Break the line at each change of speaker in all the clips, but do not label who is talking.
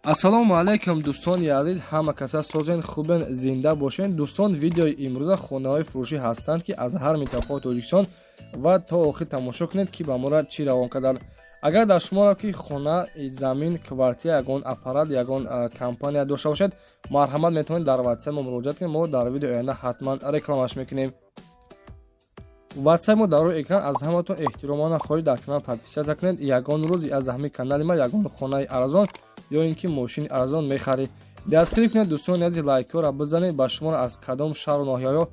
Ассалому алайкум, дӯстони азиз, ҳама каса созен, хубен, зинда бошен. Дӯстон, видеои имрӯза хонаҳои фурӯшӣ ҳастанд, ки аз ҳар минтақаи Тоҷикистон, ва то охир тамошо кунед, ки ба мора чӣ равон карданд. Агар дар шуморо ки хона, замин, квартира, ягон аппарат, ягон компания дошта бошед, марҳамат, метавонед дар ватсап мо муроҷиат кунед. Мо дар видеои оянда ҳатман рекламаш мекунем. Ватсап мо дар рӯи экран. Аз ҳаматон эҳтиромона хоҳиш, дар канал подписаться кунед. Ягон рӯз аз ҳамин канали ма ягон хонаи арзон ё ин ки мошини арзон мехаред. Дастгирӣ кунед, дӯстони азиз, лайкҳоро бизанед. Ба шуморо аз кадом шаҳру ноҳияҳо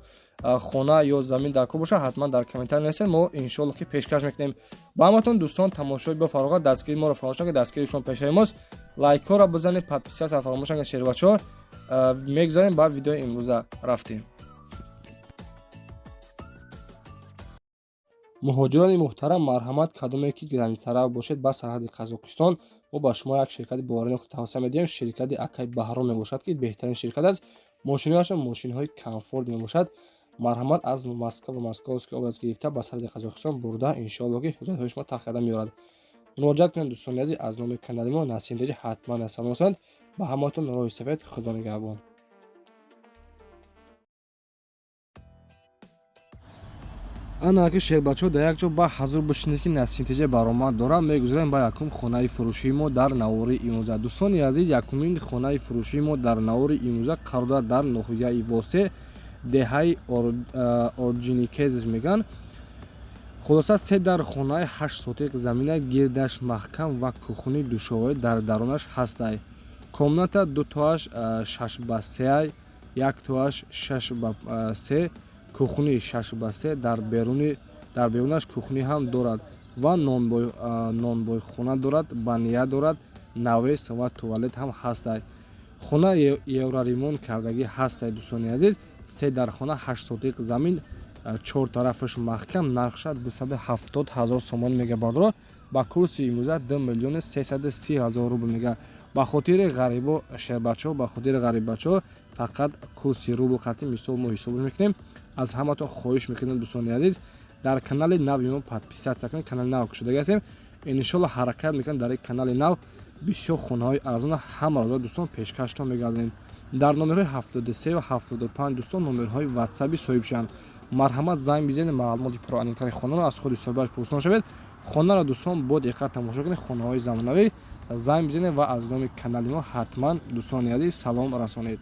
хона ё замин дар кор бошад, ҳатман дар комментарий нависед, мо иншоалло ки пешкаш мекунем ба ҳаматон. Дӯстон, тамошои бо фароғат, дастгирии моро фаромӯш накунед, дастгирии шумо пешаи мост. Лайкҳоро бизанед, подписаться фаромӯш накунед. Шербачаҳо, мегузарем ба видеои имрӯза, рафтем. Муҳоҷирони муҳтарам, марҳамат, кадоме ки границарав бошед ба сарҳади Қазоқистон, мо ба шумо як ширкати боваринок тавсия медиҳем. Ширкати акай Баҳром мебошад, ки беҳтарин ширкат аст. Мошинҳояшон мошинҳои комфорт мебошад. Марҳамат, аз Москва ва Московский область гирифта ба сарҳади Қазоқистон бурда, иншоалло ки ҳуҷҷатҳои шумо тақ карда меорад. Муроҷиат кунед, дӯстони азиз. Аз номи канали мо Насим Теҷи ҳатман салом расонед. Ба ҳамаатон роҳи сафед, Худо нигаҳбон. Ана ки шербачаҳо, дар як ҷо ба ҳазур бишинед, ки Насимтеҷа баромад дорам. Мегузарем ба якум хонаи фурӯшии мо дар навори имрӯза. Дӯстони азиз, якумин хонаи фурӯшии мо дар навори имрӯза қарор дорад дар ноҳияи Восе, деҳаи Орджоникидзе мегӯянд. Хулоса, се дар хонаи, 8 сотиқ замина, гирдаш маҳкам ва кухни душовоӣ дар дарунаш ҳастай. Комната дутоаш 6 ба 3, яктоаш 6 ба 3, кухни 6 ба 3, дар берунаш кухни ҳам дорад ва нонбойхона дорад, баня дорад, навес ва туалет ҳам ҳастай. Хона евроремонт кардагӣ ҳастай. Дӯстони азиз, се дар хона, 8 сотиқ замин, чор тарафаш маҳкам, нархша 270 000 сомонӣ мега. Бардоро, ба курси имрӯза 2 330 000 рубл мега. Ба хотири ғарибо, шербачаҳо, ба хотири ғариббачаҳо фақат курси рубл қатъи мисол мо ҳисоб мекунем. Аз ҳаматон хоҳиш мекунем, дӯстони азиз, дар канали нави мо подписаться кунед. Канали нав кушодаги ҳастем, иншолло ҳаракат мекунем, дар канали нав бисёр хонаҳои арзона ҳама рӯза, дӯстон, пешкаштон мегардонем. Дар номерҳои 73 ва 75, дӯстон, номерҳои ватсаби соҳиб шаванд. Марҳамат, занг бизанед, маълумоти пуррааниқтари хонаро аз худи соҳибаш пурсон шавед. Хонаро, дӯстон, бо диққат тамошо кунед, хонаҳои замонавӣ. Занг бизанед ва аз номи канали мо ҳатман, дӯстони азиз, салом расонед.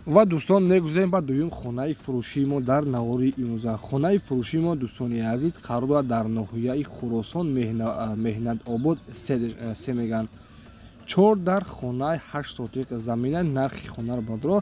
Ва, дӯстон, мегузарем ба дуюм хонаи фурӯшии мо дар навори имрӯза. Хонаи фурӯшии мо, дӯстони азиз, қарор дорад дар ноҳияи Хуросон, Меҳнатобод се мегӯянд. Чор дар хонаи, 8 сотиқ замина, нархи хонаро, бародаро,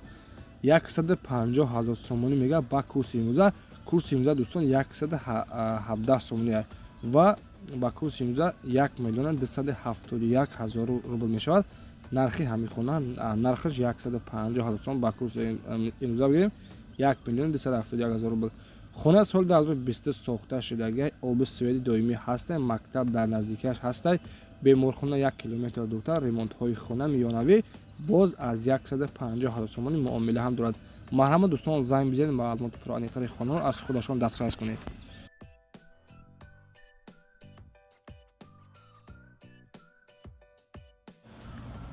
150 000 сомонӣ мега. Ба курси имрӯза, курси имрӯза, дӯстон, 117 сомонӣ ва ба курси имрӯза 1 271 000 рубл мешавад нархи ҳамин хона. Нархаш 150 000 сом, ба курси имрӯза бигирем, 1 271 000 рубл. Хона соли 2020 сохта шудагӣ, оби свети доимӣ ҳастай, мактаб дар наздикиаш ҳастай, беморхона 1 километр дуртар, ремонтҳои хона миёнавӣ. Боз аз 150 000 сомонӣ муомила ҳам дорад. Марҳамат, дӯстон, занг бизанед, маълумоти пуррааниқтари хонаро аз худашон дастрас кунед.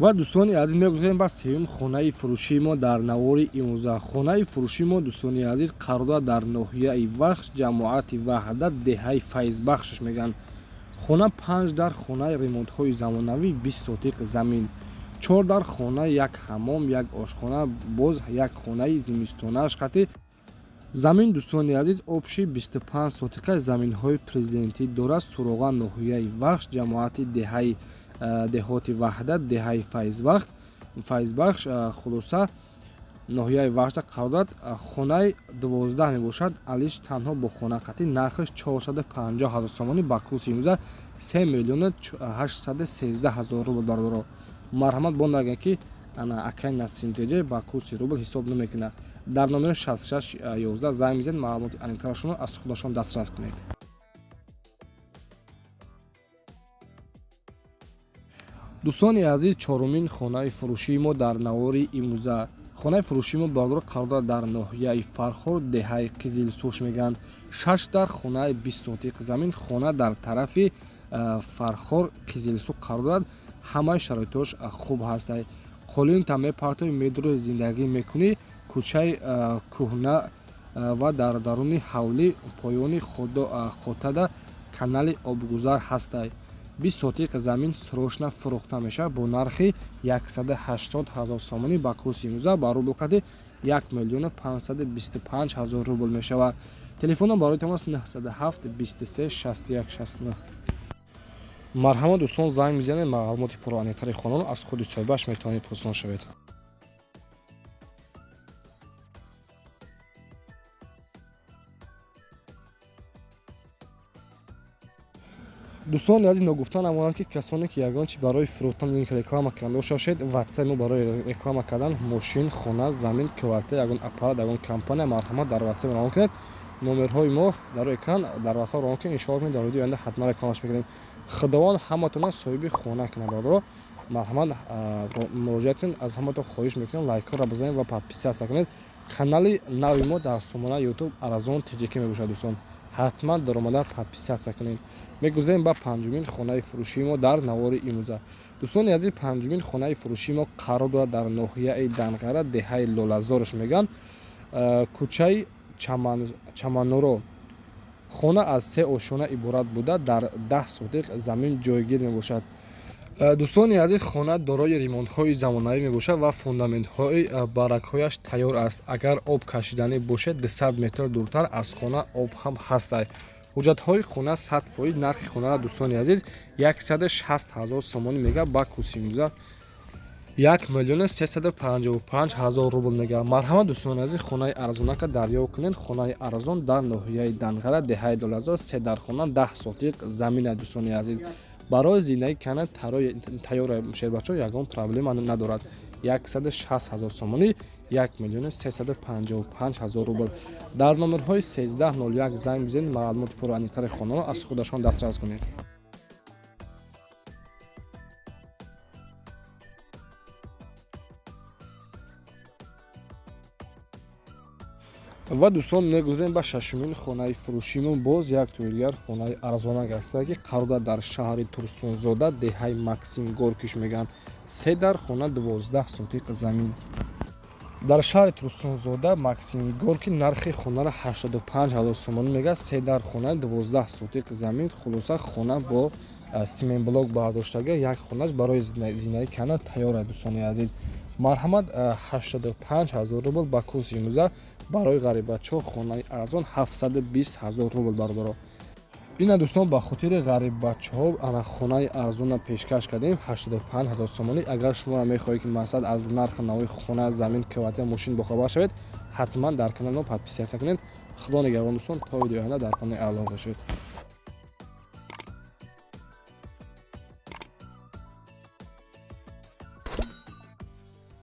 Ва, дӯстони азиз, мегузарем ба сеюм хонаи фурӯшии мо дар навори имрӯза. Хонаи фурӯшии мо, дӯстони азиз, қарор дорад дар ноҳияи Вахш, ҷамоати Ваҳдат, деҳаи Файзбахшш мегӯянд. Хона панҷ дар хонаи, ремонтҳои замонавӣ, 20 сотиқ замин, чор дар хона, як ҳаммом, як ошхона, боз як хонаи зимистонааш қатӣ. Замин, дӯстони азиз, общий 25 сотиқа, заминҳои президентӣ дорад. Суроға: ноҳияи Вахш, ҷамоати деҳаи деҳоти Ваҳдат, деҳаи Файзбахш. Хулоса, ноҳияи Вахшда қарор дорад. Хонаи 12 мебошад, алиш танҳо бо хона қатӣ, нархаш 450 000 сомонӣ, ба курси имрӯза 3 813 000 рубл. Бародаро, марҳамат, бо нагӯяд, ки Ана акай Насим ТЖ ба курси рубл ҳисоб намекунад. Дар номери 66 11 занг мезанед, маълумоти аниқтарашонро аз худашон дастрас кунед. Дӯстони азиз, чорумин хонаи фурӯшии мо дар навори имрӯза. Хонаи фурӯшии мо, бародаро, қарор дорад дар ноҳияи Фархор, деҳаи Қизилсуш мегӯянд. Шаш дар хонаи 20 сотиқ замин. Хона дар тарафи Фархор, Қизилсу қарор дорад. Ҳамаи шароитош хуб ҳастад. Қолинта мепартои, медурои, зиндагӣ мекунӣ. Кӯчаи кӯҳна ва дар даруни ҳавлӣ поёни хотада канали обгузар ҳастай. 20 сотиқ замин срочно фурӯхта мешавад бо нархи 180 ҳазор сомонӣ, ба курси имрӯза ба рубл қади 1 миллиону 525 ҳазор рубл мешавад. Телефоном барои тамос 907 23 61 69. Марҳамат, дӯстон, занг мезанед, маълумоти пуррааниқтари хонаро аз худи соҳибаш метавонед пурсон шавед. Дӯстон азиз, ногуфта намонад, ки касоне ки ягон чи барои фурӯхтан ё реклама кардан дошта бошед, ватсапи мо барои реклама кардан мошин, хона, замин, квартира, ягон аппарат, ягон компания, марҳамат, дар ватсап равон кунед. Номерҳои мо дар экран, дар ватсап равон кунед. Иншоалло, дар видеои оянда ҳатман рекламаш мекунем. Худованд ҳаматона соҳиби хона кунад. Бародаро, марҳамат, муроҷиат кунед. Аз ҳаматон хоҳиш мекунам, лайкҳоро бизанед ва подписаться кунед. Канали нави мо дар сомонаи ютуб Арзон ТЖК мебошад. Дӯстон, ҳатман даромада подписаться кунед. Мегузарем ба панҷумин хонаи фурӯшии мо дар навори имрӯза. Дӯстони азиз, панҷумин хонаи фурӯшии мо қарор дорад дар ноҳияи Данғара, деҳаи Лолазорш мегӯянд, кӯчаи Чамануро. Хона аз се ошёна иборат буда, дар 10 сотиқ замин ҷойгир мебошад. Дӯстони азиз, хона дорои ремонтҳои замонавӣ мебошад ва фундаментҳои баракҳояш тайёр аст. Агар об кашиданӣ бошад, 200 метр дуртар аз хона об ҳам ҳастад. Ҳуҷҷатҳои хона 100%. Нархи хонаро, дӯстони азиз, 160 ҳазор сомонӣ мега, ба курси имрӯза 1 миллиону 355 ҳазор рубл мега. Марҳамат, дӯстони азиз, хонаи арзонака дарёфт кунед. Хонаи арзон дар ноҳияи Данғара, деҳаи Лолазор, се дар хона, 10 сотиқ замина. Дӯстони азиз, барои зиндагӣ кардан тайёр, шербачаҳо, ягон проблема надорад. 160 ҳазор сомонӣ, 1 миллиону 355 ҳазор рубл. Дар номерҳои 1301 занг бизанед, маълумоти пуррааниқтари хонаро аз худашон дастрас кунед. Ва, дӯстон, мегузарем ба шашумин хонаи фурӯшимон. Боз як тои дигар хонаи арзонак аста, ки қарор дорад дар шаҳри Турсунзода, деҳаи Максим Горкиш мегӯянд. Се дар хона, 12 сотиқ замин. Дар шаҳри Турсунзода, Максим Горки, нархи хонаро 85 ҳазор сомонӣ мегӯяд. Се дар хона, 12 сотиқ замин. Хулоса, хона бо семенблок бардоштага, як хонаш барои зиндагӣ кардан тайёр аст. Дӯстони азиз, марҳамат, 85 ҳазор рубл ба курси имрӯза, барои ғариббачаҳо хонаи арзон 720 ҳазор рубл, бародаро. Ина, дӯстон, ба хотири ғариббачаҳо ана хонаи арзона пешкаш кардем, 85 ҳазор сомонӣ. Агар шуморо мехоҳед, ки мақсад аз нархи нави хона, замин, квартира, мошин бохабар шавед, ҳатман дар канали мо подписаться кунед. Худо нигаҳбон, дӯстон, то видеои оянда дар хонаи Аллоҳ бошед.